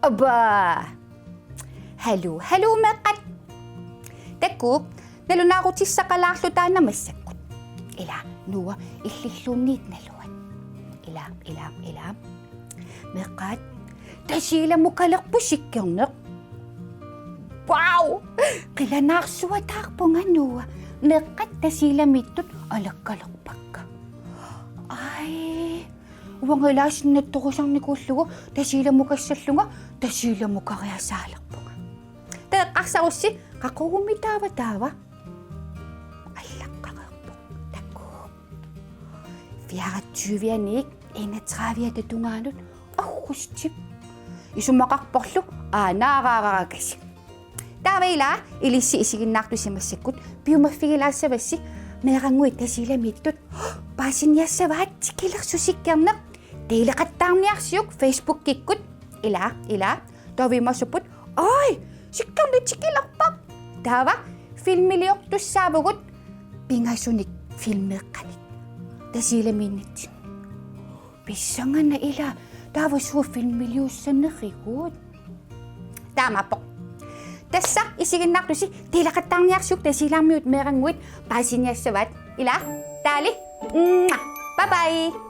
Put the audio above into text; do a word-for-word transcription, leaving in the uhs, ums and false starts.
Aba! Haluu, haluu meeqqat. Takuuk, nalunaarutissaqalaarluta taanna massakkut. Ila, Noah illilluunniit naluat. Ila, ila, ila. Meeqqat, Tasiilamukalerpoq Sikkerneq. Wow! Qilanaarsuataarpunga Noah. Meeqqat Tasiilamiittut alakkalerpakka. Ai, uanga ilaasinnattorusarnikuullugu Tasiilamukassallunga Tasiilamukariasaalerpunga. Taava eqqarsarussi qaqugummi taava taava. Allaqqareerpoq. Takuuk. Fireogtyvianiit enogtredive tungaanut augustip. Isumaqarporlu aanaaraararakasi. Taava ila ilissi isiginnaartusi massakkut piumaffigilaassavassi meerannguit Tasiilamiittut paasiniassavaat tikilersut Sikkerneq. Deleqattaarniarsiuk Facebookikkut. Ila, ila. Taava imasupput: Oi, Sikkerneq tikilerpoq. Taava filmiliortussaavugut pingasunik filmeeqqanik. Tasiilamiinnitsinni. Pissangana ila, taava suut filmiliussanerikut. Taamaappoq. Tassa isiginnaartusi deleqattaarniarsiuk Tasiilamiut meerannguit paasiniassavaat. Ila, taali. Mwah. Bye bye.